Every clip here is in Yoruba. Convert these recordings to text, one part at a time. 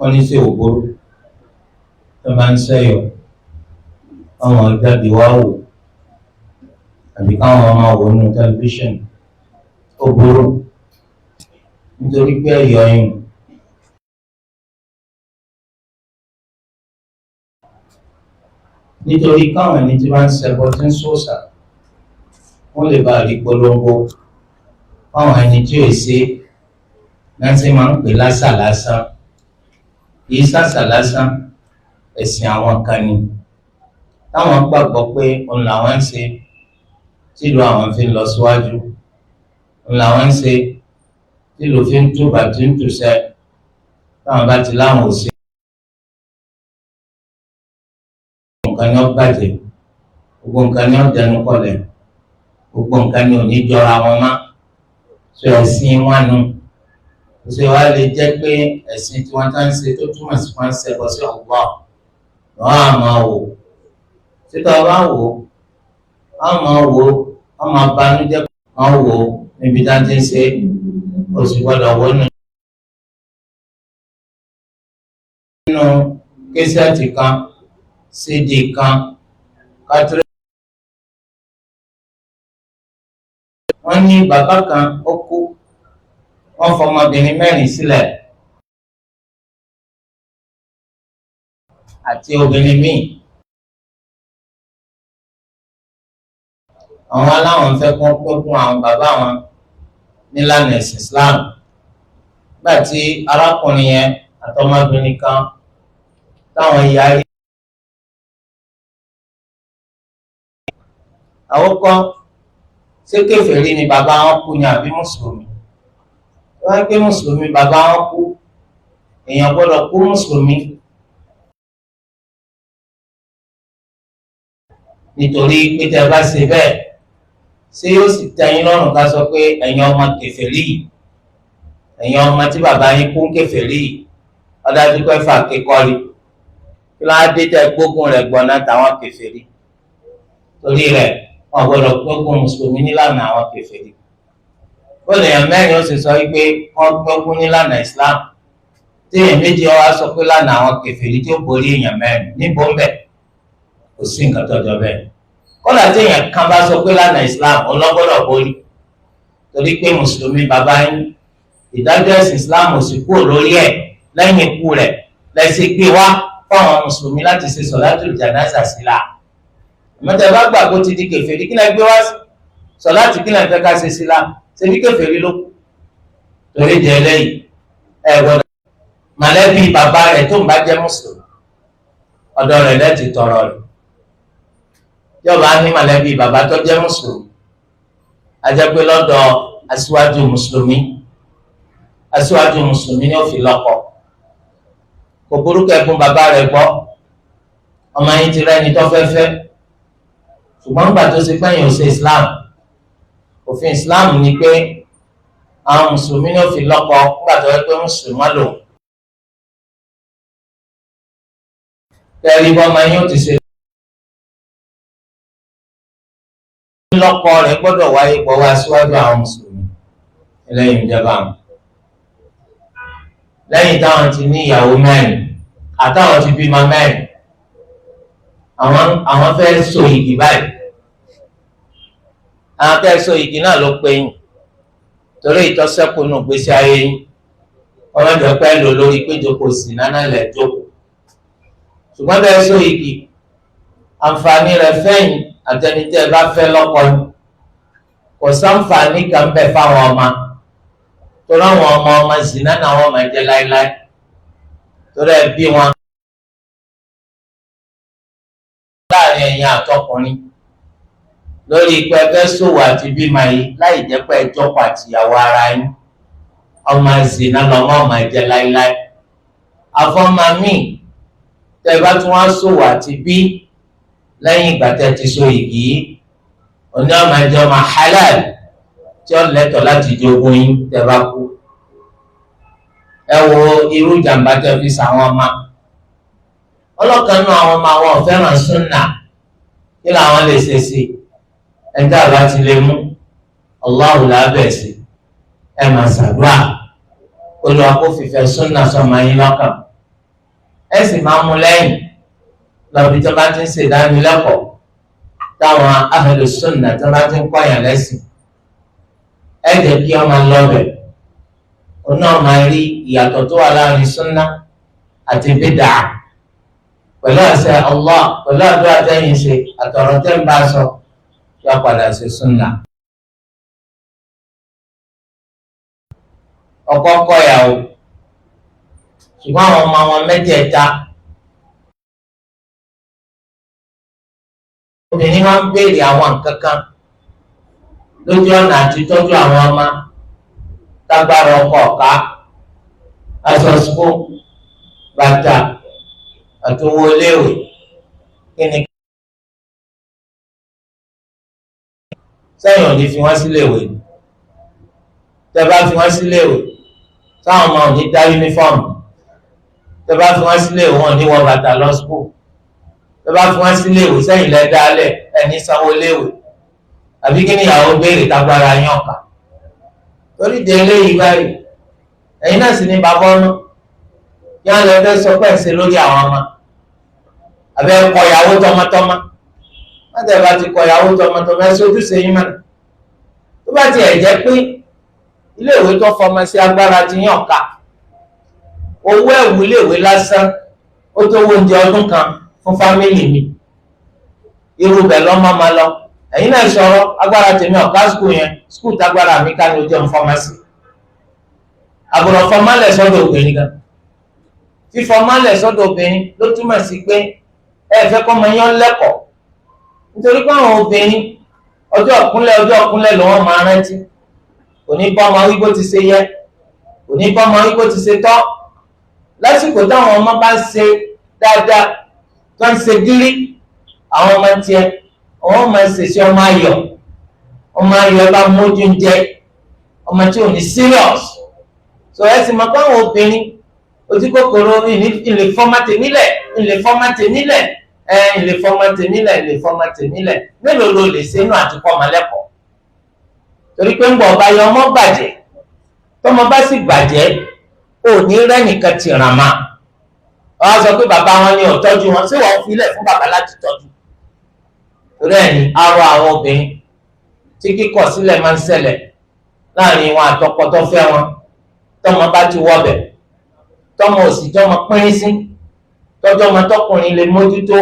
Wọ́n ní sí òbóró tó máa ń sẹ́yọ̀ káwọn jáde wá wò àbí káwọn máa wò nínú tẹlifíṣàn. Ó burú nítorí pé ẹ̀yọ̀ yìí nítorí káwọn ẹni tí wọ́n ń ṣẹbọ tí ń sòòṣà wọ́n lè bá rí polongo fáwọn ẹni tí ò ṣe náà ṣe máa ń pè lásà lásán. Kì í sàṣà lásán, ẹ̀sìn àwọn kan ni táwọn gbàgbọ́ pé òun làwọn ń ṣe tílùú àwọn fi ń lọ síwájú, òun làwọn ń ṣe tílùú fi ń túbà tí ń tùṣẹ táwọn bá ti láwọn ò ṣe nǹkan ni ó bàjẹ́, gbogbo nǹkan ni ó dẹnu kọlẹ̀, gbogbo nǹkan ni ò ní jọra wọn mọ́. Sọ ẹ̀sìn wọn nu ṣé wàá lè jẹ́ pé ẹ̀sìn tí wọ́n tá ń ṣe tó túmọ̀ sí wọ́n ń ṣẹbọ sí Allah lọ́wọ́ á máa wò títọ́ bá wò á máa wò á máa banújẹ́ máa wò níbi tá a ti ń ṣe oṣù gbọ́dọ̀ wò nínú késẹ́ẹ̀tì kan, cd kan, kátírẹ́. Wọ́n ní bàbá kan ó kú, wọ́n fọmọbìnrin mẹ́rin sílẹ̀ àti obìnrin míì. Àwọn aláwọn ń fẹ́ kó pín àwọn bàbá wọn nílànà ẹ̀sìn Islam. Nígbà tí arákùnrin yẹn àtọmọbìnrin kan táwọn yarí. Àwọn kan ṣé kèfèrí ni bàbá wọn kú ni àbí mùsùlùmí? Wọ́n á gbé mùsùlùmí bàbá wọn kú, èèyàn gbọ́dọ̀ kú mùsùlùmí nítorí pé tẹ́ bá ṣe bẹ́ẹ̀, ṣé yóò sì tẹ́ yín lọ́rùn ká sọ pé ẹ̀yin ọmọ kèfèrí, ẹ̀yin ọmọ tí bàbá yín kú kèfèrí, ọ̀dájú pé fà kékọ́rí kí ló á dé tẹ́ gbógun rẹ̀ gbọ́ná táwọn kèfèrí? Torí rẹ̀ wọn gbọ́dọ̀ gbógun mùsùlùmí nílànà àwọn kèfèrí. Ó lè yàn mẹ́rin ó sì sọ wípé wọ́n gbógun nílànà Islam, tí èèyàn méjì ó wá sọ pé lánàá àwọn kèfèrí tí ó borí èèyàn mẹ́rin níbo ń bẹ̀, kò sí nǹkan tó jọ bẹ́ẹ̀. Kódà tí èèyàn kan bá sọ pé lánàá Islam ọlọ́gbọ́dọ̀ borí, torí pé mùsùlùmí bàbá yín, ìdájọ́ ẹ̀sìn Islam ò sì kúrò lórí ẹ̀ lẹ́yìn ikú rẹ̀ lẹ́sìn gbé wá fáwọn mùsùlùmí láti ṣe sọ̀látùl jánásà sí la. Àmọ́tẹ́ bá gbà kó ti di kèfèrí, kí lẹ gbé wá sí sọ̀láàtì, kí lẹ fẹ́ ká ṣe sí la? Ṣe bí kèfèrí ló kù. Torí jẹ eléyìí ẹ gbọ́dọ̀ mọ̀lẹ́bí bàbá rẹ̀ tó ń bá jẹ́ mùsùlùmí, ọ̀dọ̀ rẹ̀ lẹ́tì tọrọ rẹ̀. Yọba ní mọ̀lẹ́bí bàbá tó jẹ́ mùsùlùmí, a jẹ́ pé lọ́dọ̀ aṣíwájú mùsùlùmí, aṣíwájú mùsùlùmí ni ó fi lọ́kọ. Kò burúkú ẹkún bàbá rẹ̀ gbọ́, ọmọ yín ti rẹ́ni tó fẹ́ fẹ́, ṣùgbọ́n nígbà tó ṣe pẹ́yìn ò ṣe Islam, òfin Islam ni pé àwọn mùsùlùmí ni ó fi lọ́kọ nígbà tó yẹ pé mùsùlùmí lò. Kẹ́rì bọ́mọ yín ó ti ṣe lọ́kọ rẹ̀ gbọ́dọ̀ wáyé pọ̀ wá síwájú àwọn mùsùlùmí lẹ́yìn ìjọba àwọn. Lẹ́yìn táwọn ti ní ìyàwó mẹ́rin àtàwọn ti bímọ mẹ́rin, àwọn fẹ́ so igi báyìí. Àwọn fẹ́ so igi náà ló pé yín torí ìtọ́sẹ́kù nù gbèsè ayé yín. Wọ́n máa ń jọ pẹ́ lò lórí péjọpọ̀ sí nánà lẹ̀ jókòó. Ṣùgbọ́n bẹ́ẹ̀ so igi, àǹfààní rẹ̀ fẹ́yìn àtẹnitẹ́ ẹ bá fẹ́ lọ́kọ ni. Kò sáǹfààní kan bẹ̀ fáwọn ọmọ, torí àwọn ọmọ ọmọ zina náà wọ́n máa jẹ láéláé, torí ẹ bí wọn láàrin ẹ̀yin àtọkùnrin lórí pé ẹ fẹ́ ṣòwò àti bímọ yìí láì jẹ́ pé ẹ jọpọ̀ àtìyàwó ara yín, ọmọ zina lọmọ máa jẹ láéláé. Àfọmọ míì tẹ́ bá tún wá ṣòwò àti bí lẹ́yìn ìgbà tẹ́ ti so igi yìí, òní ọmọ ẹjẹ ọmọ halal tí ó lẹ́tọ̀ọ́ láti jogún yín tẹ́ bá kú. Ẹ wo irú ìjàmbá tẹ́ fi sàwọn ọmọ ọlọ́kan náà, àwọn ọmọ àwọn ọ̀fẹ́ràn súnà, kí làwọn lè ṣe sí ẹjọ́ àbá ti lè mú Allahu lábẹ́ sí ẹ máa ṣàdúrà Olúwa kó fìfẹ́ súnà sọmọ yín lọ́kàn. Ẹ sì máa mú lẹ́yìn lọ́bi tó bá ti ń ṣe ìdánilẹ́kọ̀ọ́ táwọn ahlu sunnah tó bá ti ń kọ́yàn lẹ́sìn. Ẹ jẹ́ kí ọmọ lọ́bẹ̀, òun náà máa rí ìyàtọ̀ tó wà láàrin sunna àti bídà pẹ̀lú àṣẹ Allah, pẹ̀lú àdúrà tẹ́yìn ṣe àtọ̀rọ̀ tẹ́ ń bá sọ, yọ padà ṣe sunna. Ọkọ kọyàwó, ṣùgbọ́n àwọn ọmọ wọn mẹ́tẹ̀ẹ̀ta obìnrin wọn ń béèrè àwọn nǹkan kan lójú ọ̀nà àti tọ́jú àwọn ọmọ tágbára ọkọ ọ̀ká, aṣọ sukú, bàtà àti owó iléèwé. Kí ni sẹ́yìn ò ní fi wọ́n síléèwé? Tẹ́ bá fi wọ́n síléèwé, táwọn ọmọ ò ní dá yúnífọ́ọ̀mù. Tẹ́ bá fi wọ́n síléèwé, wọn ò ní wọ bàtà lọ sukú. Tẹ́ bá fi wọ́n síléèwé, sẹ́yìn lẹ́ dálẹ̀, ẹni sanwó léèwé. Àbí kí ni ìyàwó béèrè tágbára yàn kà? Torí de eléyìí báyìí, ẹ̀yin náà sì ní bàbá ọmọ, kí wọ́n lè fẹ́ sọ pẹ̀sẹ̀ lórí àwọn ọmọ. Àbẹ kọ ìyàwó tọmọtọmọ, wọ́n tẹ̀ bá ti kọ ìyàwó tọmọtọmọ, ẹ sojúṣe yín mọ́nà. Tó bá tiẹ̀ jẹ́ pé iléèwé tó fọmọ sí agbára ti yàn ká, owó ẹ̀wù iléèwé lásán ó tó owó oúnjẹ ọdún kan fún fámìlì mi, irú bẹ̀ lọ́ máa ma lọ. Ẹ̀yin náà sọ̀rọ̀, agbára tèmi ọ̀ká skul yẹn, skul tágbára mi ká ní ojú ọ̀n fọmásì. Àbùrọ̀ fọmálẹ̀ sọ́dọ̀ obìnrin gan. Fífọmálẹ̀ sọ́dọ̀ obìnrin ló túmọ̀ sí pé ẹ fẹ́ kọ́ ọmọ yẹn lẹ́kọ̀ọ́, nítorí pé àwọn obìnrin ọjọ́ ọ̀kúnlẹ̀ ọjọ́ ọ̀kúnlẹ̀ ló wọ́n máa rántí. Kò ní bá ọmọ wí bó ti ṣe yẹ, kò ní bá ọmọ wí bó ti ṣe tọ́. Lásìkò táwọn ọmọ bá ń ṣe dáadáa, tó ń ṣe gírí, àwọn ọmọ tiẹ̀ àwọn máa ṣèṣe ọmọ ayọ̀, ọmọ ayọ̀ bá mójú ń jẹ, ọmọ tí ò ní serious. So ẹ sì mọ̀ pé àwọn obìnrin ojú kòkòrò ìlè fọ́mátì nílẹ̀, ìlè fọ́mátì nílẹ̀, ẹ ìlè fọ́mátì nílẹ̀, ìlè fọ́mátì nílẹ̀. Mélòó ló lè ṣe inú àti kọ́ ọmọ lẹ́kọ̀ọ́? Torí pé ń bọ̀ ọba yọ ọmọ bàjẹ́, tọmọ bá sì bàjẹ́, ò ní rẹ́nìkan ti ràn má. Wọ́n á sọ pé bàbá wọn ni ò tọ́jú wọn, ṣé wọ́n filẹ̀ fún bàbá láti tọ́jú? Torí ẹ̀ ní arọ àwọn obìnrin tí kíkọ̀ sílẹ̀ máa ń ṣẹlẹ̀ láàrin wọn àtọkọ tó fẹ́ wọn, tọmọ bá ti wọbẹ̀, tọmọ òsì tọmọ pín sí, tọjọ́ ọmọ tọkùnrin lè mójútó,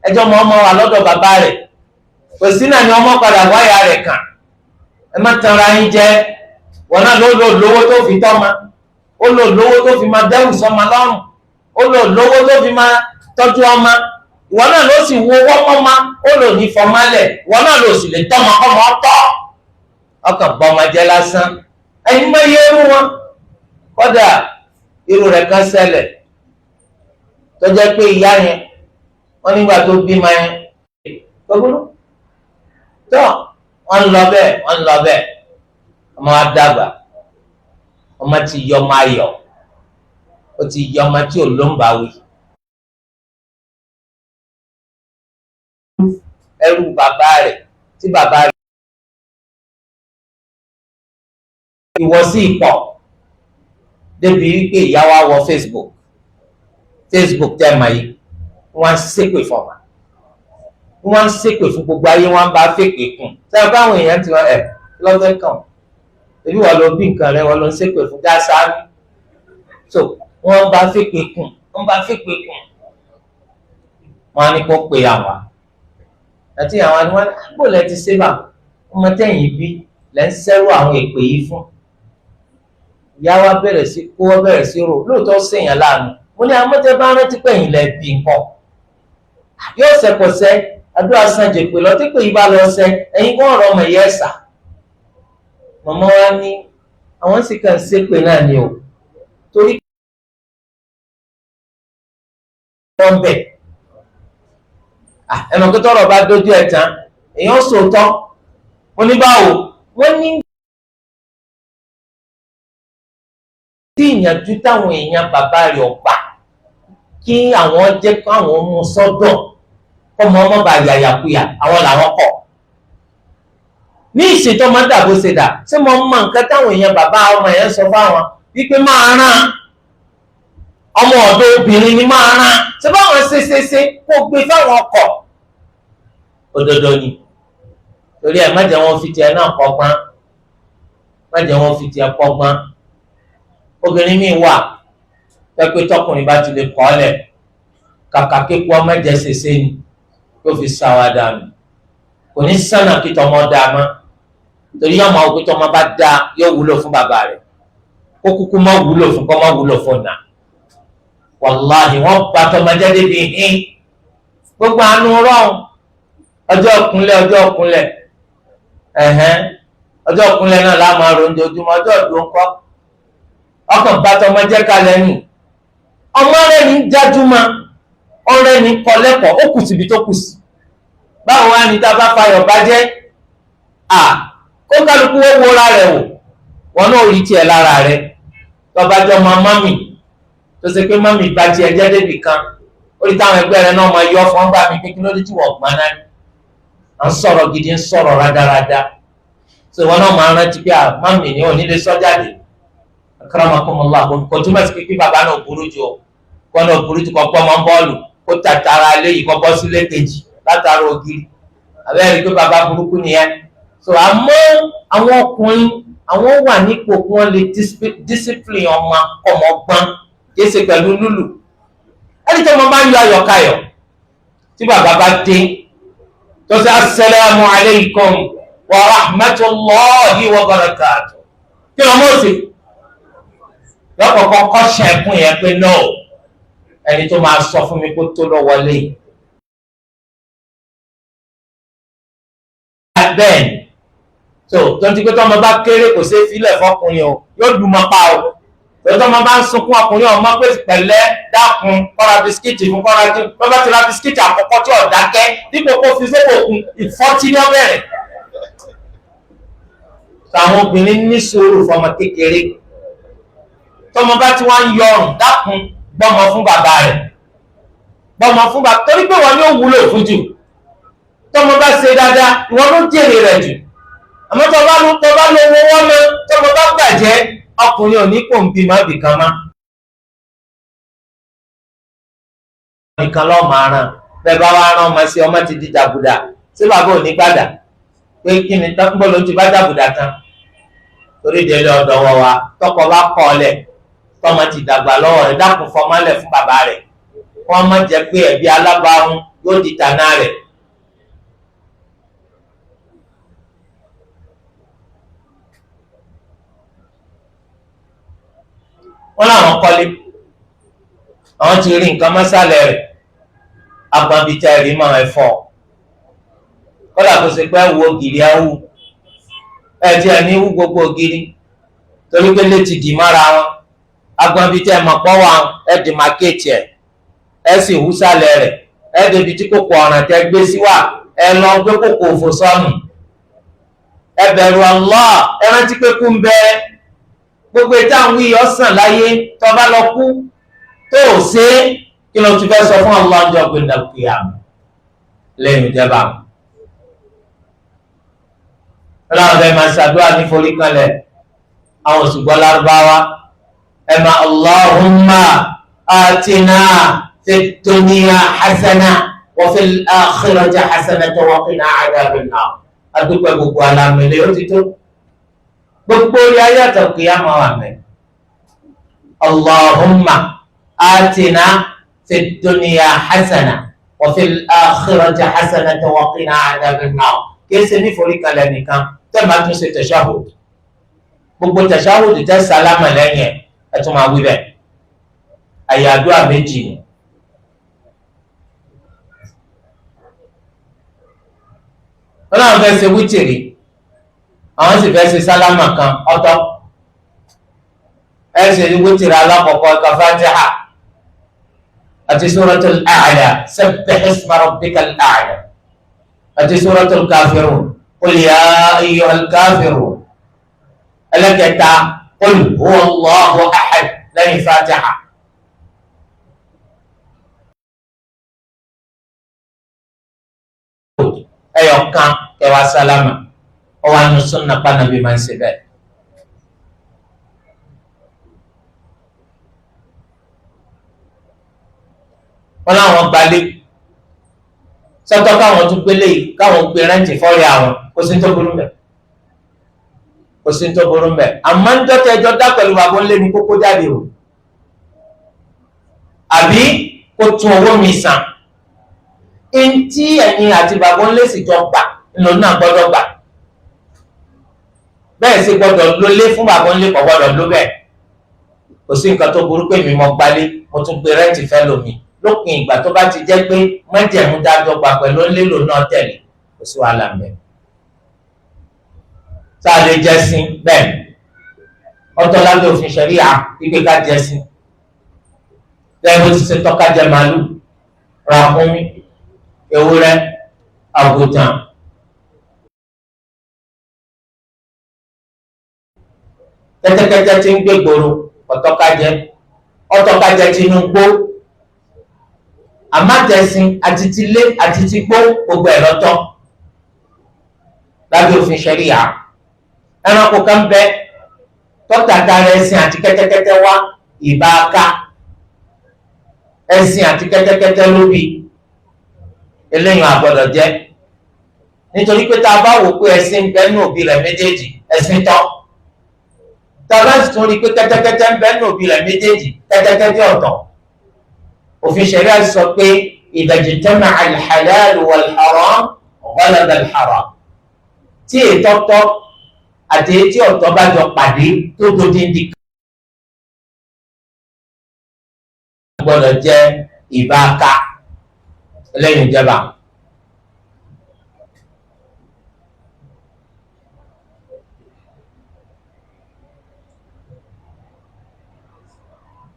ẹjọ́ ọmọ ọmọ wà lọ́dọ̀ bàbá rẹ̀, kò sí náà ni ọmọ padà wáyà rẹ̀ kàn. Ẹ má tanra yín jẹ. Wọn náà ló lò lówó tó fi tọ́ma, ó lò lówó tó fi máa dẹ́rù sọ́ma lọ́rùn, ó lò lówó tó fi máa tọ́jú ọmọ. Ìwọ náà ló sì wo wọ́pọ̀ ma, ó lò ní fọmálẹ̀, ìwọ náà ló sì lè tọ́mọ ọmọ tọ́, ọkàn bọ́ ọmọ jẹ́ lásán. Ẹ̀yin mọ iye irú wọn. Kódà irú rẹ̀ kan ṣẹlẹ̀ tó jẹ́ pé ìyá yẹn, wọ́n nígbà tó bímọ yẹn gbogbo tó wọ́n lọ bẹ́ẹ̀, wọ́n lọ bẹ́ẹ̀, ọmọ wa dàgbà, ọmọ ti yọ ọmọ ayọ̀, ó ti yọ ọmọ tí ò ló ń bá wí. Ẹrú bàbá rẹ̀ tí bàbá rẹ̀ ìwọ sí ìpọ̀ débi wípé ìyá wa wọ Facebook, Facebook tẹ́ ma yìí, wọ́n ń ṣépè fọ̀mà, wọ́n ń ṣépè fún gbogbo ayé, wọ́n bá fèpè kùn. Sẹ́yìn báwọn èèyàn ti wọ́n ẹ̀ lọ́fẹ́ kàn, ebi wọ́n lọ bí nǹkan rẹ̀, wọ́n lọ ń ṣépè fún dáṣáá. So wọ́n bá fèpè kùn, wọ́n bá fèpè kùn, wọ́n á ní kó pe àwa àti àwọn ni wọ́n bò lẹ́ ti ṣe bá ọmọ tẹ̀yìn bí lẹ́ ń sẹ́rù àwọn èpè yìí fún. Ìyá wa bẹ̀rẹ̀ sí kó wọ́n bẹ̀rẹ̀ sí rò lóòótọ́ sèèyàn láàánú. Mo ní amọ́tẹ́ bá rántí pẹ̀yìn lẹ́ bí nǹkan yóò ṣẹ̀kọ̀ṣẹ́ àdúrà san jèpè lọ tí pé yìí bá lọ ṣẹ ẹ̀yin kọ́ ọ̀rọ̀ ọmọ ìyá ẹ̀sà. Màmá wa ní àwọn sì kàn ṣépè náà ni o, torí wọ́n bẹ̀ ẹnu pé tọ́rọ̀ bá dójú ẹ̀ tán èèyàn sòótọ́. Mo ní báwo? Wọ́n ní tí ìyànjú táwọn èèyàn bàbá rẹ̀ ọ̀gbà kí àwọn jẹ́ káwọn mú sọ́dọ̀ kọ́mọ ọmọ bá yàyàkuyà, àwọn làwọn kọ̀. Ní ìṣètò ọmọ dàbò ṣe dà ṣé mo mọ nǹkan táwọn èèyàn bàbá ọmọ yẹn sọ fáwọn wípé máa rán Ọmọ ọ̀dọ́ obìnrin ni máa rán ṣé báwọn ṣe kó gbé fáwọn ọkọ̀. Òdodo ni. Torí ẹ̀ má jẹ́ wọn fi tiẹ̀ náà kọ́gbọ́n, má jẹ́ wọn fi tiẹ̀ kọ́gbọ́n. Obìnrin míì wà pẹ́pẹ́ tọkùnrin bá ti lè kọ́ lẹ̀, kàkà kíkú ọmọ ẹ̀jẹ̀ ṣẹṣẹ ni yóò fi ṣàwádà nù. Kò ní sànà kí tọmọ dáa mọ́, torí yóò máa wò pé tọmọ bá dáa yóò wúlò fún bàbá rẹ̀, kó kúkú má wúlò fún kó má wúlò fún nà. Wàláhì wọ́n bá tọmọ jẹ́ débi hín. Gbogbo àánú rọrùn ọjọ́ ọkùnlẹ̀, ọjọ́ ọkùnlẹ̀, ẹ̀hẹ́n, ọjọ́ ọkùnlẹ̀ náà láàmú àrùn ojoojúmọ́, ọjọ́ ọdún ńkọ́. Ọkàn bá tọmọ jẹ́ kalẹ̀ nù. Ọmọ rẹ̀ ní jájúmọ́, ọ̀rẹ́ ní kọ́ lẹ́kọ̀ọ́, ó kù síbi tó kù sí. Báwo wá ní tá a bá fayọ̀ bá jẹ́? À kó kálukú ó wọra rẹ̀ wò, wọn náà rí tiẹ̀ lára rẹ̀. Tọ́ba jọ mọ mọ́mì tó ṣe pé mọ́mì bá tiẹ̀ jẹ́ débì kan, ó rí táwọn ẹgbẹ́ rẹ̀ náà máa yọ fún ọgbà mi pé kí ló dé tí wọ́n gbọ́n náà. À ń sọ̀rọ̀ gidi, ń sọ̀rọ̀ rádaràda. Ṣé wọn náà máa rántí pé mọ́mì ni ò ní lè sọ jáde. Akramakumullah, kò túmọ̀ sí pé bàbá náà burú jù ọ, kọ́ náà burú jù kọ́ pọ́ mọ́ bọ́ọ̀lù kó tàtàrà léyìí kọ́ bọ́ sílé kejì látara ògiri. Àbẹ́rẹ́ pé bàbá burúkú nìyẹn. So àmọ́ àwọn ọkùnrin àwọn wà nípò kí wọ́n lè discipline ọmọ ọmọ gbọ́n, kìí ṣe pẹ̀lú lúlù. Ẹni tí ọmọ bá ń yọ ayọ̀kayọ̀ tí bàbá bá dé tó ṣe assalamu alaykum wa rahmatulahi wa barakatuh, kí lọ́mọ òsè lọ́kọ̀ọ̀kan kọ́ṣẹ́ ẹ̀kún yẹn pé no, ẹni tó máa sọ fún mi kó tó lọ wọlé. Bẹ́ẹ̀ ni so tó ń ti pé tọ́mọ bá kéré kò ṣeé filẹ̀ fọkùnrin o, yóò dùn mọ́ pa o. Tó tọ́mọ bá ń sunkún ọkùnrin ọmọ pé pẹ̀lẹ́ dákun kọ́ra bisikíìtì fún kọ́ra kí wọ́n bá ti ra bisikíìtì àkọ́kọ́ tí ò dákẹ́ dípò kó fi sóko òkun ìfọ́tí ní ọbẹ̀rẹ̀. Àwọn obìnrin ní sùúrù fọmọ kékeré. Tọ́mọ bá ti wá ń yọrùn dákun gbọ́mọ fún bàbá rẹ̀, gbọ́mọ fún bàbá, torí pé wọn ni ó wúlò fún jù. Tọ́mọ bá ṣe dáadáa ìwọ ló jèrè rẹ̀ jù. Àmọ́ tọ́ba ló wọ wọ́n mọ́, tọ́mọ bá bàjẹ́ ọkùnrin ò ní kò ń bí má bì kan má. Nìkan lọ́ọ́ máa ràn bẹ́ẹ̀ bá wá rán ọmọ sí ọmọ ti di jàgùdà, ṣé bàbá ò ní gbàdà pé kí ni bọ́ ló ti bá jàgùdà tán? Torí délé ọ̀dọ̀ wọ wa tọkọ bá kọ́ ọ lẹ̀, tọ́mọ ti dàgbà lọ́wọ́ rẹ̀, dákun fọmọ́lẹ̀ fún bàbá rẹ̀, kó má jẹ́ pé ẹ̀bí alábàáhùn yóò di tànà rẹ̀. Wọ́n láwọn kọ́lé, àwọn ti rí nǹkan mọ́sálẹ̀ rẹ̀, agbọ̀nbíta ẹ̀rí máa ẹ̀ fọ́ kọ́lá kó ṣe pé wo ògiri awú ẹ̀ tí ẹ̀ ní wú gbogbo ògiri torí pé létí dì mára wọn. Agbọ̀nbíta ẹ̀ mọ̀ pọ̀ wá ẹ̀ dì máa kéètì ẹ̀ ẹ̀ sì wú sálẹ̀ rẹ̀ ẹ̀ débi tí kòkò ọ̀ràn tẹ́ gbé sí wà ẹ̀ lọ gbé kòkò òfò sọnù. Ẹ bẹ̀rù Allah, ẹ rántí pé kú ń bẹ. Gbogbo ìta àwọn iyọ̀ ọ̀sán láyé tó bá lọ kú tó ò ṣe é, kí ló ti fẹ́ sọ fún Allah ọjọ́ gbẹ̀ndàkìyà lẹ́yìn ìjẹba. Ọlọ́run fẹ́ máa ṣàdúrà ní forí kanlẹ̀ àwọn òṣùgbọ́n lárúbáwá ẹ máa Allahumma atina fid dunya hasana wa fil akhirati hasana wa qina adhaban nar. Adúpẹ́ gbogbo alámìlẹ̀ ó ti tó. Gbogbo orí ayé àtàkùn máa wà mẹ́. Allahumma atina fid dunya hasana wa fil akhirati hasana wa qina adhaban nar. Kìí ṣe ní foríkalẹ̀ nìkan tẹ́ máa tún ṣe tashahhud. Gbogbo tashahhud tẹ́ sálámà lẹ́yìn ẹ̀ tún máa wí bẹ́ẹ̀. Àyè àdúrà méjì ni. Wọ́n náà fẹ́ ṣe wítìrì, àwọn sì fẹ́ ṣe sálámà kan ọ̀tọ̀. Ẹ ṣe wítìrì alákọ̀ọ́kọ́ ẹ̀ka Fatiha àti Suratul A'la, sabbih isma rabbikal a'la, àti Suratul Kafirun, qul ya ayyuhal kafirun. Ẹlẹ́kẹta qul huwa Allahu ahad lẹ́yìn Fatiha. Ẹyọkan kẹwàá sálámà ọwọ́ àánú súnà pànàbí máa ń ṣe bẹ́ẹ̀. Wọn láwọn gbalé sọ́tọ̀ káwọn tún gbélé yìí, káwọn gbé rẹ́ǹtì fọ́ọ̀rì àwọn. Kò sí tó burú mbẹ̀, kò sí tó burú mbẹ̀. Àmọ́ ń dọ́tẹ̀ ẹjọ́ dá pẹ̀lú bàbá ńlẹ̀ ní kókó jáde o, àbí kó tún owó mi san. Ntí ẹ̀yin àti bàbá ńlẹ̀ sì jọ gbà ńlọ náà gbọ́dọ̀ gbà. Bẹ́ẹ̀ sì gbọ́dọ̀ lólé fún bàbá ńlẹ̀, kò gbọ́dọ̀ ló bẹ́ẹ̀. Kò sí nǹkan tó burú pé mi mọ gbalé, mo tún gbé rẹ́ǹtì fẹ́ lómi, lópin ìgbà tó bá ti jẹ́ pé májẹ̀mú dájọ́ gbà pẹ̀lú ńlẹ́lò náà tẹ̀lé, kò sí wàhálà ń bẹ̀. Tá a lè jẹ sí bẹ́ẹ̀, ọ̀tọ̀ lábẹ́ òfin ṣẹ̀ríà wípé ká jẹ sí. Lẹ́yìn bó ti ṣe tọ́ka jẹ màálù, ràkúnmí, ewúrẹ́, àgùntàn. Kẹ́tẹ́kẹ́tẹ́ tí ń gbé gbòòrò ọ̀tọ́ka jẹ, ọ̀tọ́ka jẹ tinú gbó. Àmátẹ̀sìn àti tilé àti tigbó gbogbo ẹ̀ lọ́tọ̀ lábẹ́ òfin ṣẹ̀ríà. Ẹranko kan bẹ tọ́tàtà rẹ̀, ẹṣin àti kẹ́tẹ́kẹ́tẹ́ wá, ìbáka. Ẹṣin àti kẹ́tẹ́kẹ́tẹ́ ló bí. Eléyìí àgbọ́dọ̀ jẹ, nítorí pé tá a bá wò pé ẹṣin ń bẹ nínú òbí rẹ̀ méjèèjì, ẹṣin tọ́. Tá a bá sì tún rí i pé kẹ́tẹ́kẹ́tẹ́ ń bẹ nínú òbí rẹ̀ méjèèjì, kẹ́tẹ́kẹ́tẹ́ ọ̀tọ̀. Òfin ṣẹ̀ríà sọ pé idha ijtama'a al-halal wal-haram ghalaba al-haram. Tí ètò tọ́ àti etí ọ̀tọ̀ bá jọ pàdé tó dodindi kan, gbọ́dọ̀ jẹ́ ìbáka lẹ́yìn ìjẹba.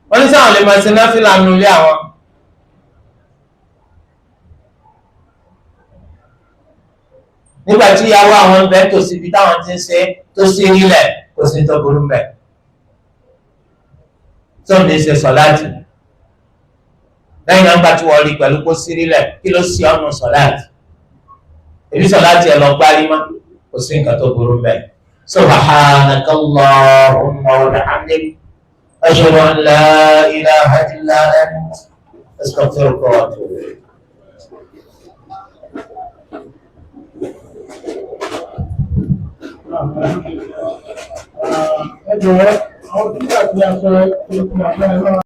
Wọ́n ní sáwọn lè máa ṣe náfìlà nulẹ̀ àwọn. Nígbà tí ìyàwó àwọn ń bẹ tòsí ibi táwọn ti ń ṣe tó sí nílẹ̀, kò sí tó burú mbẹ̀. Tó ní ṣe sọ̀láàtì lẹ́yìn náà, nígbà tí wọ́n rí pẹ̀lú kó sí nílẹ̀, kí ló sí ọ̀nà sọ̀láàtì? Èbí sọ̀láàtì ẹ̀ lọ gbárí má, kò sí nǹkan tó burú mbẹ̀. Subhanaka Allahumma wa bihamdik, ashhadu an la ilaha illa ant, astaghfiruka wa atubu ilayk. Ẹ jọ̀wọ́, àwọn tí a ti sọ ẹ kó máa bá ẹ lọ́wọ́.